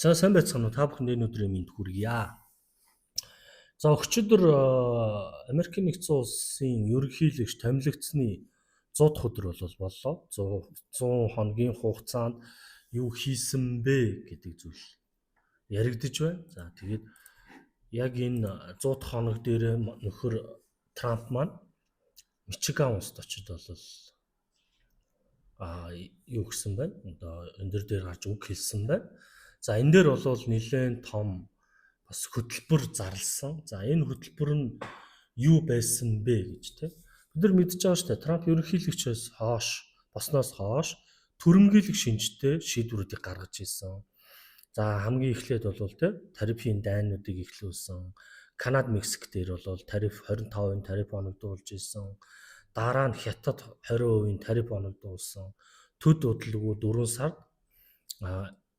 За, сайн байцгаана уу? Та бүхэнд энэ өдрийн мэнд хүргье. За, өчигдөр Америкийн нэгдсэн улсын ерөнхийлөгч томилогдсны 100 дахь өдөр бол боллоо. 100 хоногийн хугацаанд юу хийсэн бэ гэдэг зүйл яригдж байна. За, тэгээд яг энэ 100 дахь хоног дээр нөхөр Трамп маань Мичиган улсад очиж бол юу гэсэн байна? Одоо өндөр дээр гарч үг хэлсэн байна. За, энэ дээр бол нэлээд том бас хөтөлбөр зарласан. За, энэ хөтөлбөр нь юу байсан бэ гэж, те. Бид нар мэдж байгаа шүү дээ. Трамп ерөнхийлөгчөөс хойш, босноос хойш түрэмгийлэх шинжтэй шийдвэрүүдийг гаргаж ирсэн. За, хамгийн эхлээд бол, те, тарифын дайнуудыг эхлүүлсэн. Канад, Мексик дээр бол тариф 25% тариф оногдуулж ирсэн. Дараа нь Хятад 20% тариф оногдуулсан. Төд удалгүй 4 сард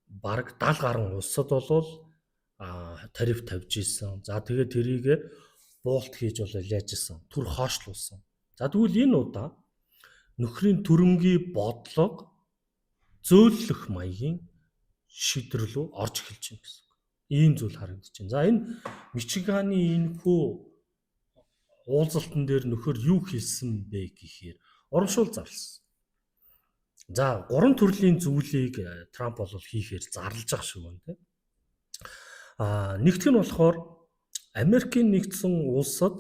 бараг 70 гаруй улсад бол тариф тавьж исэн. За, тэгээд тэрийг буулт хийж бол яаж исэн. Түр хойшлуулсан. За, тэгвэл энэ удаа нөхрийн түрэмгий бодлого зөөллөх маягийн шийдвэр рүү орж эхэлж байна гэсэн үг. Ийм зүйл харагдаж байна. За, энэ Мичиганы энэхүү уулзалтан дээр нөхөр юу хэлсэн бэ гэхээр урамшуул зарласан. За, гурван төрлийн зүйлийг Трамп бол хийхээр зарлж байгаа шиг байна, тийм. Нэгдүг нь болохоор Америкийн нэгдсэн улсад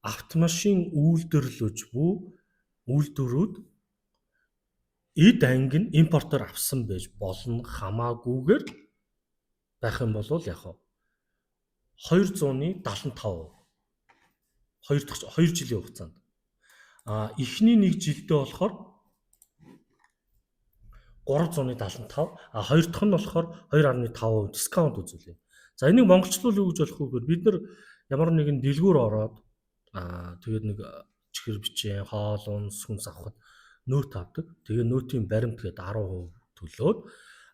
автомашин үйлдвэрлэж буй үйлдвэрүүд эд анги нь импортоор авсан байж болно хамаагүйгээр байх юм бол яг 275%, хоёр дахь 2 жилийн хугацаанд, эхний нэг жилдээ болохоор 375, хоёр дахь нь болохоор 2.5% discount үзүүлээ. За, энийг монголчлуул юу гэж болох вэ гэхээр бид нар ямар нэгэн дэлгүүр ороод тэгээд нэг чихэр бичээн, хоол унс, хүнс авахад нөөт авдаг. Тэгээ нөөтийн баримт гээд 10% төлөөд,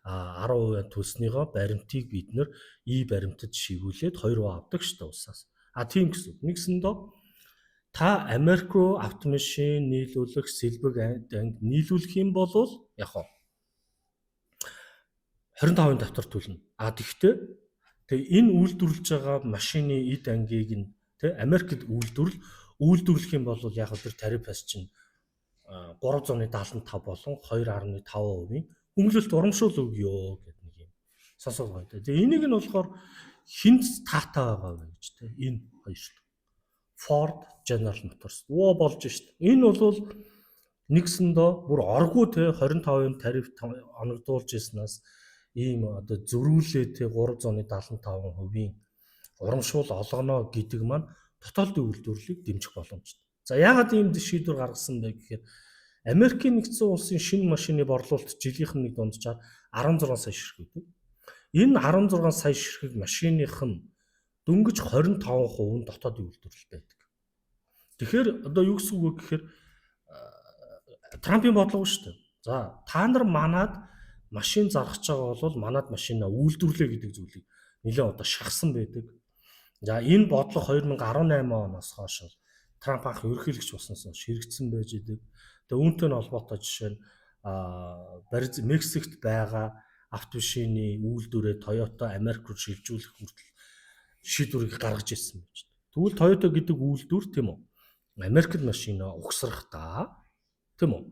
10% төлснийгоо баримтыг бид нэр и баримтад шигүүлээд 2% авдаг шүү дээ улсаас. А тийм гэсэн. Нэгсэндээ та Америк руу автомашин нийлүүлэх, сэлбэг анги нийлүүлэх юм бол яг хоо 25-ын давтар төлнө. А тэгвэл тэгээ энэ үйлдвэрлэж байгаа машины эд ангийг нь, тэ, Америкт үйлдвэрлэх юм бол яг тэр тарифаас чинь 375 болон 2.5%-ийн хөнгөлөлт урамшуул өгөө гэдэг нэг юм сонсоод гоё. Тэгээ энийг нь болохоор хэнд таатай байгаа вэ гэж, тэ, энэ хоёрт. Ford, General Motors. Оо, болж шт. Энэ бол нэгсэндөө бүр оргүй, те, 25% тариф оногдуулж ирснээс ийм одоо зөрүүлээ, те, 375%-ийн урамшуул олгоно гэдэг маань дотоодын үйлдвэрлэлийг дэмжих боломжтой. За, яагаад ийм шийдвэр гаргасан бэ гэхээр Америкийн нэгдсэн улсын шинэ машины борлуулалт жилийнх нь нэг дунджаар 16 сая ширхэг гэдэг. Энэ 16 сая ширхэг машиных нь дөнгөж 25% нь дотоодын үйлдвэрлэл байдаг. Тэгэхээр одоо юу гэсэн үг вэ гэхээр Трампын бодлого шүү дээ. За, та нар манад машин зарах гэж байгаа бол манад машина үйлдвэрлээ гэдэг зүйлийг нэлээд одоо шахсан байдаг. За, энэ бодлого 2018 оноос хойш бол Трамп анх ерөнхийлөгч болсноос хойш хэрэгжсэн байж идэг. Тэгээ үүнтэй нь холбоотой жишээ нь Бариз Мексикт байгаа автомашины үйлдвэрээ Toyota Америк руу шилжүүлэх хүртэл шийдвэрийг гаргаж ирсэн байж. Тэгвэл Toyota гэдэг үйлдвэр, тийм үү? Америкт машина угсрахдаа, тийм үү?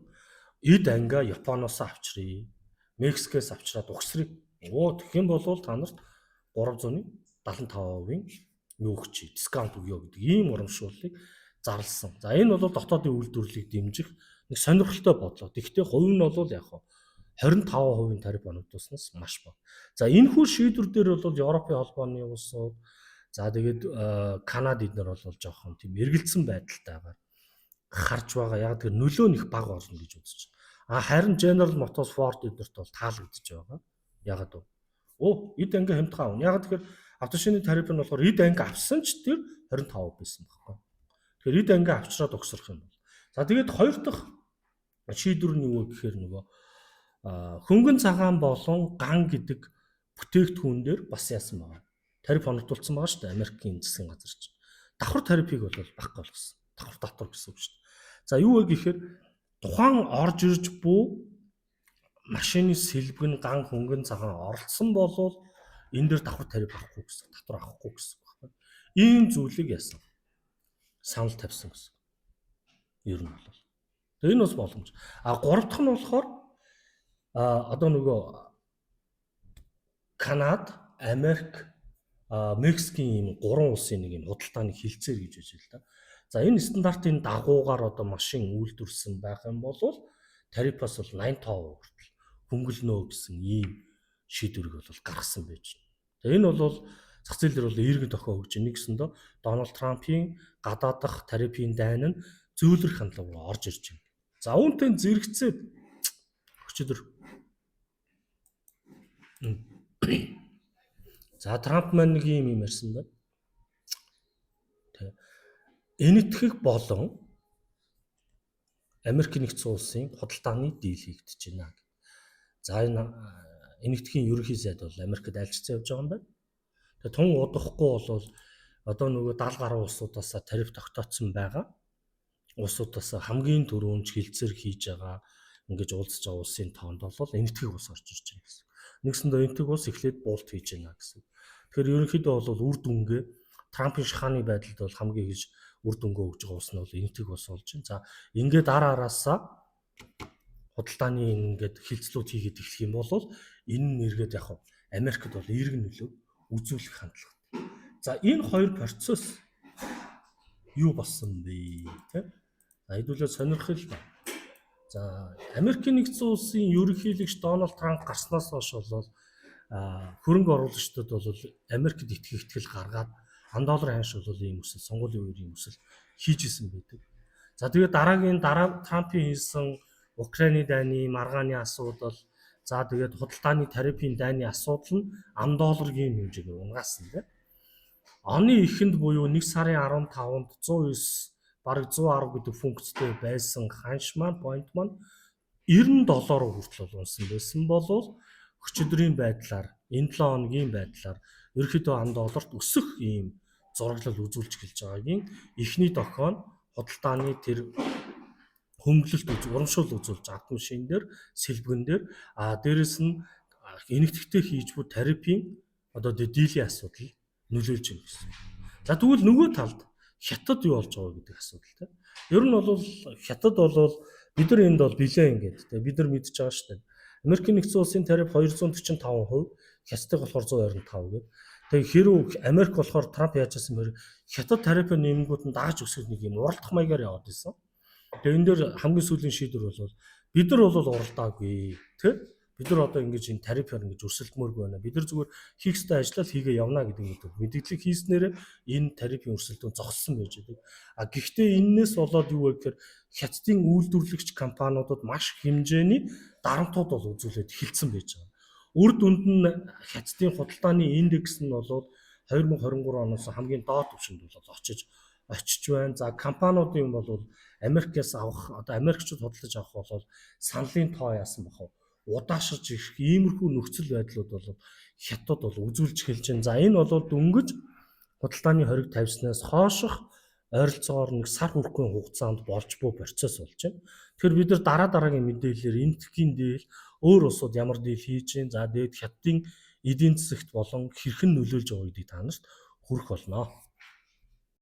Эд ангаа Японоос авчрыг, Мексикээс авчраад угсрыг. Оо, тэгэх юм бол та нарт 375%-ийн юу өгч, discount өгье гэдэг ийм урамшууллыг зарласан. За, энэ бол дотоодын үйлдвэрлэлийг дэмжих нэг сонирхолтой бодлого. Тэгэхдээ хувь нь бол яг 25% тариф оногдуулснаас маш бага. За, энэ хүү шийдвэр дээр бол Европын холбооны улсууд, за тэгээд Канад эднэр бол жоохон тийм эргэлзсэн байдалтайгаар харж байгаа. Яг тэр нөлөө нь их бага болно гэж үзэж байна. А харин General Motors, Ford эднэрт бол таалагдж байгаа. Ягаад вэ? Оо, эд анги хямдхан авна. Яг тэгэхээр автошины тариф нь болохоор эд анги авсан ч тэр 25 байсан байхгүй. Тэгэхээр эд анги авчраад угсрах юм бол. За, тэгээд хоёр дахь шийдвэр нь юу вэ гэхээр нөгөө хөнгөн цагаан болон ган гэдэг бүтээгдэхүүн дээр бас яасан байгаа. Тариф оногдуулсан байгаа шүү дээ Америкийн засгийн газар чинь. Давхар тарифыг бол байхгүй болгосон. Давхар татвар гэсэн үг шүү дээ. За, юу вэ гэхээр тухайн орж ирж буй машины сэлбэг нь ган, хөнгөн цагаан оролцсон болвол Энэ дээр давхар тариф авахгүй гэсэн, татвар авахгүй гэсэн үг байхгүй. Ийм зүйлийг яасан. Санал тавьсан гэсэн. Ер нь бол. Тэгээ энэ бас боломж. А гурав дахь нь болохоор одоо нөгөө Канад, Америк, Мексикийн ийм гурван улсын нэг юм худалдааны хилцээр гэж байж л да. За, энэ стандартын дагуугаар одоо машин үйлдвэрлэсэн байх юм бол тарифаас бол 85% хүртэл хөнгөлнө гэсэн ийм шийдвэрийг бол гаргасан байж байна. Тэгээ энэ бол зах зээл дээр бол эерэг дохио өгч байна. Нэгсэндээ Дональд Трампын гадаадах тарифын дайн нь зөөлрөх хандлага руу орж ирж байна. За, үүнтэй зэрэгцээд өчигдөр. За, Трамп маань нэг юм юм ярьсан байна. Тэ. Энэтхэг болон Америк нэгдсэн улсын худалдааны deal хийгдэж байна. За, энэ Энэтхэгийн ерөнхий сайд бол Америкт айлчсан явж байгаа юм байна. Тэгээ тун удахгүй бол одоо нөгөө 70 гаруй улсуудаас тариф тогтооцсон байгаа. Улсуудаас хамгийн түрүүнд хилцээр хийж байгаа, ингэж уулзж байгаа улсын тоонд бол Энэтхэг улс орж ирж байна гэсэн. Нэгсэндээ Энэтхэг улс эхлээд буулт хийж байна гэсэн. Тэгэхээр ерөнхийдөө бол үр дүнгээ Трампын шахааны байдалд бол хамгийн их үр дүнгээ өгж байгаа улс нь бол Энэтхэг улс болж байна. За, ингээд ар араасаа худалдааны ингээд хилцлүүд хийгээд эхлэх юм бол энэ нь эргээд яг Америкт бол эерэг нөлөө үзүүлэх хандлагатай. За, энэ хоёр процесс юу болсон бэ, тэ? За, хэдүүлээ сонирхол л да. За, Америкийн нэгдсэн улсын ерөнхийлөгч Дональд Трамп гарснаас хойш бол хөрөнгө оруулагчдад бол Америкт итгэх итгэл гаргаад ам долларын ханш бол ийм өсөл, сонгуулийн үеэр ийм өсөл хийж исэн байдаг. За, тэгээд дараагийн дараа Трампын хийсэн Украины дайны маргааны асуудал, за тэгээд худалдааны тарифын дайны асуудал нь ам долларын хэмжээгээр унагаасан, тийм. Оны эхэнд буюу 1 сарын 15-нд 109, бараг 110 гэдэг функцтэй байсан ханш маань, point маань 97 руу хүртэл унсан байсан болвол өчигдрийн байдлаар, энэ 7 хоногийн байдлаар ерөнхийдөө ам долларт өсөх ийм зураглал үзүүлж эхэлж байгаагийн эхний дохио нь худалдааны тэр хөнгөлөлт, урамшуул үзүүлж автомашин дээр, сэлбэгэн дээр, а дээрэс нь Энэтхэгтэй хийж буй тарифын одоо deal ийн асуудал нөлөөлж байна гэсэн. За, тэгвэл нөгөө талд Хятад юу болж байгаа гэдэг асуудал, тийм. Ер нь бол Хятад бол бид нар энд бол билээ ингээд, тийм, бид нар мэдж байгаа шүү дээ. Америкийн нэгдсэн улсын тариф 245%, Хятадыг болохоор 125 гэдэг. Тэгээ хэрв Америк болохоор Трамп яаж яасан бэ? Хятад тарифын нэмэнгүүд нь дагаж өсөх нэг юм уралдах маягаар яваад исэн. Тэгээ энэ дээр хамгийн сүүлийн шийдвэр бол бид нар бол уралдаагүй, тий? Бид нар одоо ингэж энэ тарифаар ингэж өрсөлдмөөргүй байна. Бид нар зүгээр хийх ёстой ажлаа л хийгээ явна гэдэг мэдээлэл хийснээр энэ тарифын өрсөлдөөн зогссон байж байгаа. А гэхдээ эннээс болоод юу вэ гэхээр Хятадын үйлдвэрлэгч компаниудад маш хэмжээний дарамтууд бол үзүүлээд эхэлсэн байж байгаа. Үр дүнд нь Хятадын худалдааны индекс нь бол 2023 оноос хамгийн доод түвшинд бол очиж очиж байна. За, компаниудын бол Америкээс авах, одоо Америкчууд худалдаж авах бол саналын тоо яасан бах вэ? Удааширч ирэх иймэрхүү нөхцөл байдлууд бол Хятад бол үзүүлж эхэлж байна. За, энэ бол дөнгөж худалдааны хориг тавьснаас хойших ойролцоогоор нэг сар хүрэхгүй хугацаанд болж буй процесс болж байна. Тэгэхээр бид нар дараа дараагийн мэдээлэлээр Энэтхэгийн deal, өөр улсууд ямар deal хийж байна. За, тэгээд Хятадын эдийн засагт болон хэрхэн нөлөөлж байгаа гэдгийг та нарт хүргэх болно.